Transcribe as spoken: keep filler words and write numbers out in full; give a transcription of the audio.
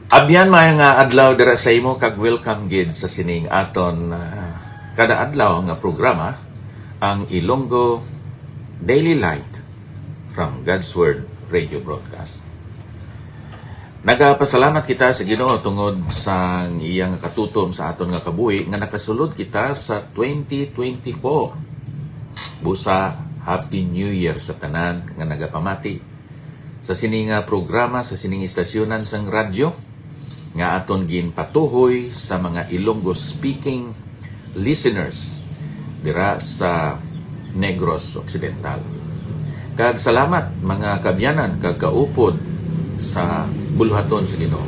Abyan, maayong nga adlaw dira sa imo, kag welcome gid sa sining aton, ah, kada adlaw nga programa, ang Ilonggo Daily Light from God's Word Radio Broadcast. Nagapasalamat kita sa Ginoo tungod sa iyang katutom sa aton nga kabuhi nga nakasulod kita sa twenty twenty-four. Busa, Happy New Year sa tanan nga nagapamati sa sini nga programa, sa sining istasyonan sang radyo nga aton ginpatuhoy sa mga Ilonggo speaking listeners dira sa Negros Occidental. Kag salamat, mga kabyanan kag kaupod sa buluhaton sa Ginoo.